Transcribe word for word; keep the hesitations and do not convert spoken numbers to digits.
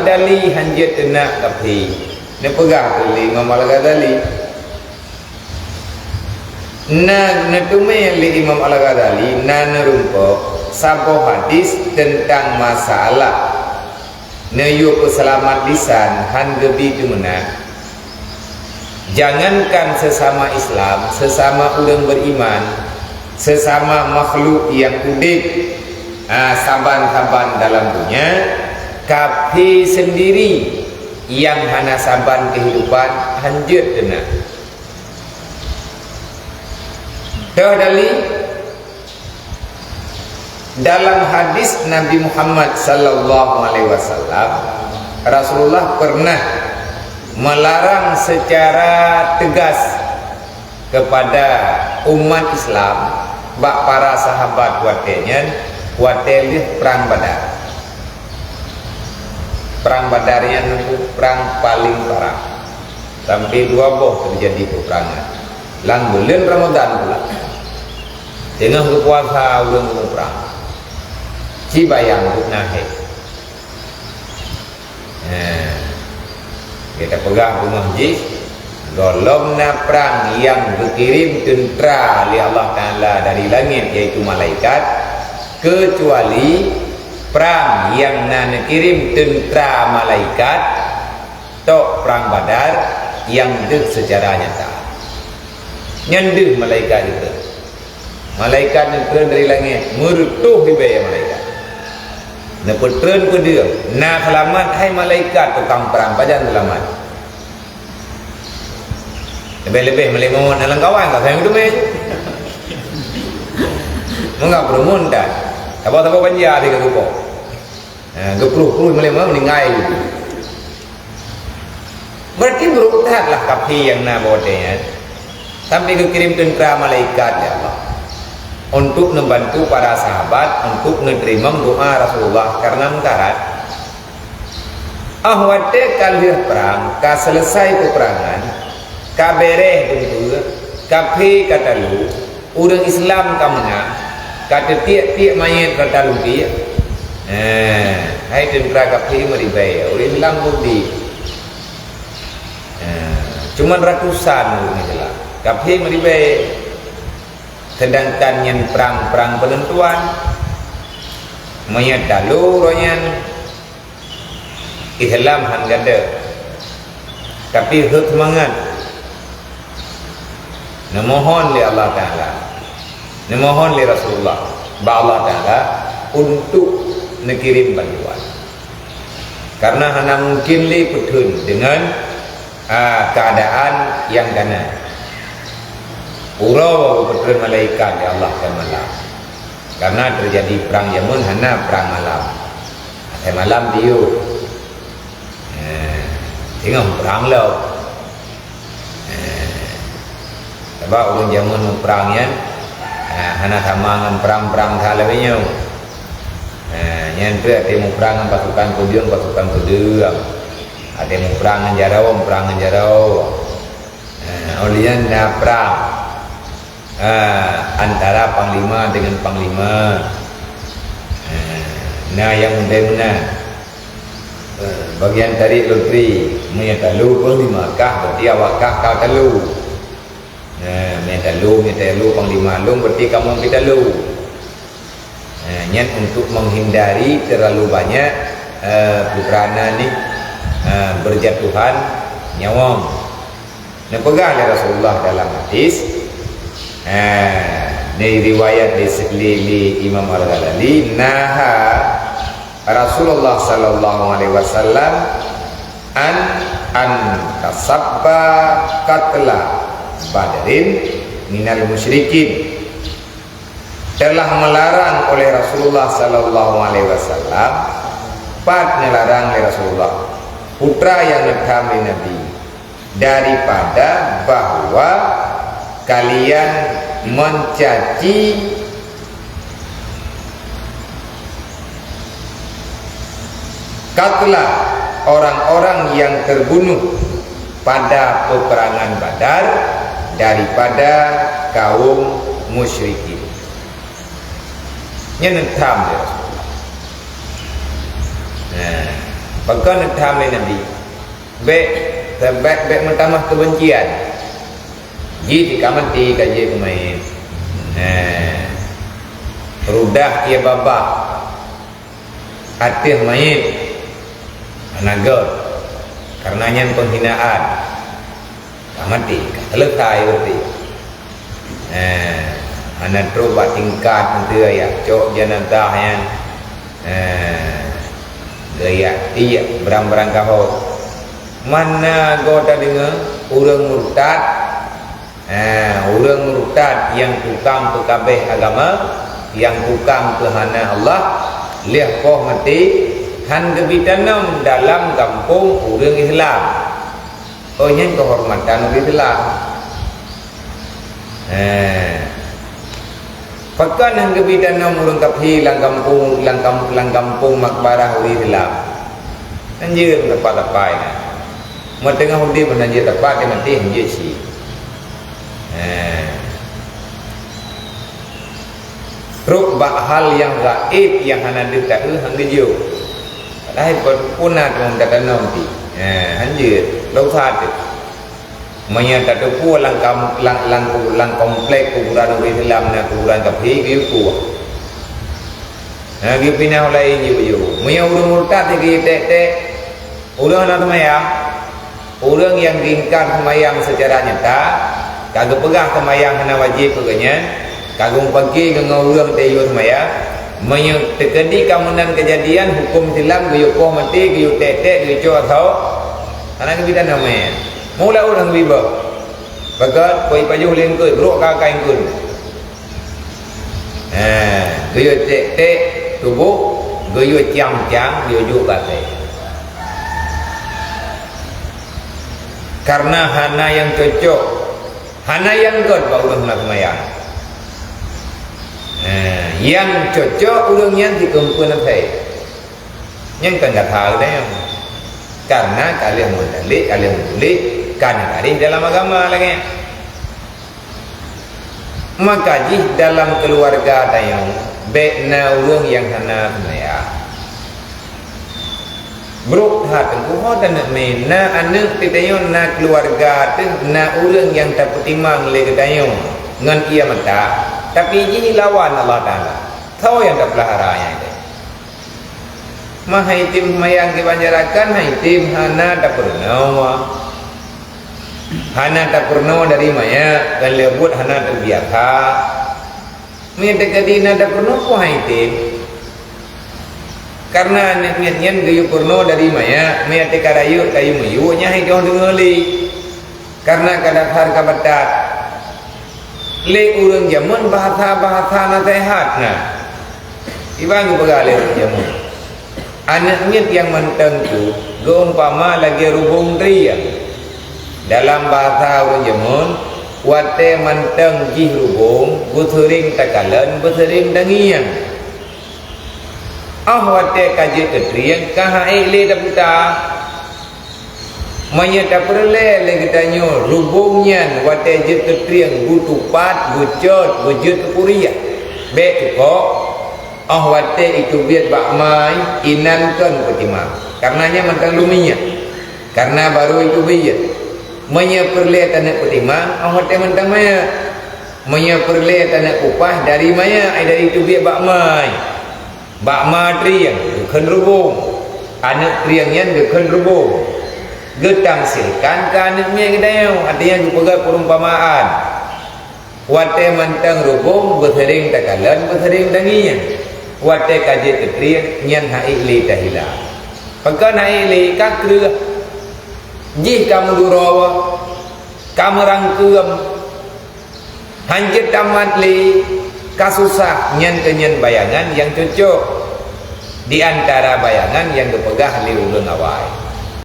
Dali hanjeuet teunak kafé. Neupeugah lé Imam Al-Ghazali. Na neuteumé lé Imam Al-Ghazali na neurumpok saboh hadis teuntang masalah neuyue peuseulamat lisan han geubi teumeunak. Jangankan sesama Islam, sesama ureuëng beriman, sesama makhluk nyang udeb, ah, saban-saban dalam dunia, kafé sendiri nyang hana saban kehidupan hanjeuet teunak. Teuh Dali, dalam hadis Nabi Muhammad sallallahu alaihi wasallam, Rasulullah pernah melarang secara tegas kepada umat Islam, bak para sahabat watée nyan, watée lheueh Prang Badar. Prang Badar nyan prang paleng parah. Sampai dua boh teujadi peuprangan. Lam buleuen Ramadhan pula. Teungoh geupuasa ureuëng muprang. Ci bayang buet na hé. Nah, kita peugah beungoh jih, gohlom na prang nyang geukirém teuntra lé Allah Taala dari langét, yaitu malaikat, keucuali prang nyang na neukirém teuntra malaikat, tok Prang Badar nyang deuh seucara nyata. Nyan deuh malaikat jitreun. Malaikat neutreun dari langét, meureutôh ribée malaikat. Neupeutreun peudeueng, na seulamat hai malaikat tukang prang, pajan seulamat. Leubeh-leubeh malaikat mawöt na lam kawan, ka sayang teumé. Meuga peureumeun dan saboh-saboh banja di keukupo. Ha, geupruh-pruh malaikat mawöt meuninggai. Berarti buruk that lah kafé nyang na bak watée nyan. Sampai geukirém teuntra malaikat lé Allah untuk neubantu para sahabat untuk neuteurimong doa Rasulullah karena meukarat. Ah watée ka lheueh prang, ka seuleusai peuprangan, ka béreh beunteue, kafé ka talu, ureuëng Islam ka meunang, ka teutiek-tiek manyét rata lumpie. Eh, hai teuntra kafé meuribée, ureuëng Islam murdi. Eh, cuman ratusan ureuëng Islam. Kafé meuribée. Sedangkan nyan prang-prang peunentuan. Meunyoe talu uroe nyan, Islam han gadôh. Tapi rhot seumangat. Neumohon lé Allah Taala. Neumohon lé Rasulullah bak Allah Taala untuk neukirém bantuan. Karena hana mungkin lé peutheun deungon, a, keuadaan nyang kana. Uroe geupeutheun malaikat lé Allah keu malam. Karena teujadi prang jameun hana prang malam. Asai malam diyueb. Eh, teungoh prang lom. Eh, sabab ureuëng jameun muprang nyan, eh, hana sama ngon prang-prang that lagée nyoe. Eh, nyan treuk até muprang ngon pasukan peudeueng, pasukan peudeueng. Até muprang ngon jaroe, muprang ngon jaroe. Eh, óh lheueh nyan na prang, eh, antara panglima dengan panglima. Eh, na nyang meunan. Eh, bagian tarék lotri, meunyoe talu panglima kah, berarti awak kah ka talu. Nah, meunyoe talu, meunyoe talu panglima lôn, berarti kamoe pih talu. Nah, nyan untuk menghindari terlalu banyak, eh, putrana ni, eh, berjatuhan nyawöng. Neupeugah lé Rasulullah dalam hadis, eh, ni riwayat di, di, di Imam Al-Ghazali, naha Rasulullah sallallahu alaihi wasallam an, an tasabba qatla badrin minal musyrikin. Telah melarang oleh Rasulullah sallallahu alaihi wasallam, pat neularang lé Rasulullah, putra nyang neutham lé Nabi, daripada bahwa kalian mencaci katla orang-orang yang terbunuh pada peperangan Badar daripada kaum musyrikin. Nyan neutham lé Rasulullah. Nah, Pakon neutham lé Nabi? Bék, bék, bék meutamah keubencian. Jih ka maté ka jeuet keu manyét. Nah, rudah ie babah ateueh manyét hana göt, kareuna nyan peunghinaan. Ka maté, ka seuleusoe beurati. Eh, hana trok bak tingkat, meunteue jak cok jeunazah nyan. Eh, geujak tiek barang-barang kahô. Mana goe tadeungoe ureuëng murtad? Eh, ureuëng murtad nyang tukang peukabeh agama, nyang tukang peuhana Allah, lheueh poh maté, han geubri tanom dalam gampông ureuëng Islam. Oh, nyan keuhormatan ureuëng Islam. Eh. Pakon han geubri tanom ureuëng kafé lam gampông, lam kam-, lam gampông makbarah ureuëng Islam? Hanjeuet teumpat-teumpat nyan. Meuteungoh udeb hanjeuet teumpat, ka maté hanjeuet cit. Eh. Trok bak hal nyang gaéb nyang hana deuh taeu han geujok. Padahai pun na teuma tatanom pih. Eh, hanjeuet, dosa teuh. Meunyoe tateupeue lam kam-, lam, lam, lam komplek kuburan ureuëng Islam na kuburan kafé, geuyue kueh. Na geupinah u laén jih beuyoe. Meunyoe ureuëng murtad geuyue tek-tek, ureuëng hana seumayang, ureuëng nyang geungkar seumayang seucara nyata, ka geupeugah seumayang hana wajéb keu geuhnyan, ka geumeupaké deungon ureuëng teuh yue seumayang, meunyoe teukeudi ka meunan keujadian, huköm Islam geuyue poh maté, geuyue tek-tek, geuyue cok asoe, hana geubri tanom manyét. Meuulah ureuëng bibeuh. Pakon, koi pajoh lé eungkôt, brok ka akai eungkôt. Eh, geuyue tek-tek tuboh, geuyue cang-cang, geuyue jok bak asèe. Kareuna hana nyang cocok, hana nyang göt bak ureuëng hana seumayang. Eh, nyang cocok ureuëng nyan sikeumpeuan asèe. Nyan kon gata geutanyoe. Kareuna ka lheueh meutalek, ka lheueh meutuléh, ka neugaréh dalam agama lagèe nyan. Maka jih dalam keuluwarga tanyoe, bék na ureuëng nyang hana seumayang. Brok that teungku, ho taneuk mé, na aneuëk teuh tanyoe, na keuluwarga teuh, na ureuëng nyang tapeutimang lé geutanyoe ngon ié mata, tapi jih lawan Allah Taala. Soe nyang tapeulahara nyan teuh? Meuhai tem seumayang kiban jarakan, hai tem hana tapeurunoe. Hana tapeurunoe dari manyak, dan leubuet hana teubiasa. Meunyoe teukeudi na tapeurunoe, peue hai tem? Kareuna aneuëk miet nyan geuyue peurunoe dari manyak, meunyoe teuka rayeuk, ka yue meuyue, nyan hai toh deungoe lé. Kareuna ka dasar ka batat. Lé ureuëng jameun bahasa-bahasa naseuhat na. Iban geupeugah lé ureuëng jameun, aneuëk miet nyang mantong tu geuumpama lagèe rubông trieng. Dalam bahasa ureuëng jameun, watèe mantong jih rubông, beuseuring takalon, beuseuring tangieng. Óh watèe ka jeuet keu trieng, ka han ék lé taputa. Meunyoe tapeureulèe lé geutanyoe rubông nyan watèe jeuet keu trieng, beutupat, beucot, beujeuet keu puriah, bék teukok. Óh watèe iteubiet bak ma, inan kon peutimang, kareuna nyan mantong luminyak, kareuna barô iteubiet. Meunyoe peureulèe taneuk peutimang, óh watèe mantong manyak. Meunyoe peureulèe taneuk upah dari manyak, ai dari teubiet bak ma. Bak ma trieng geukheun rubông, aneuëk trieng nyan geukheun rubông. Geutamsilkan keu aneuëk miet geutanyoe, artinya geupeugah peurumpamaan. Watèe mantong rubông beuseuring takalon, beuseuring tangieng. Watèe ka jeuet keu trieng, nyan han ék lé tahila. Pakon han ék lé? Ka kreueh. Jih ka meuduroe, ka meurangkeum. Han jeuet tamat lé, ka susah, nyan keuh nyan bayangan nyang cocok di antara bayangan nyang geupeugah lé ureuëng awai.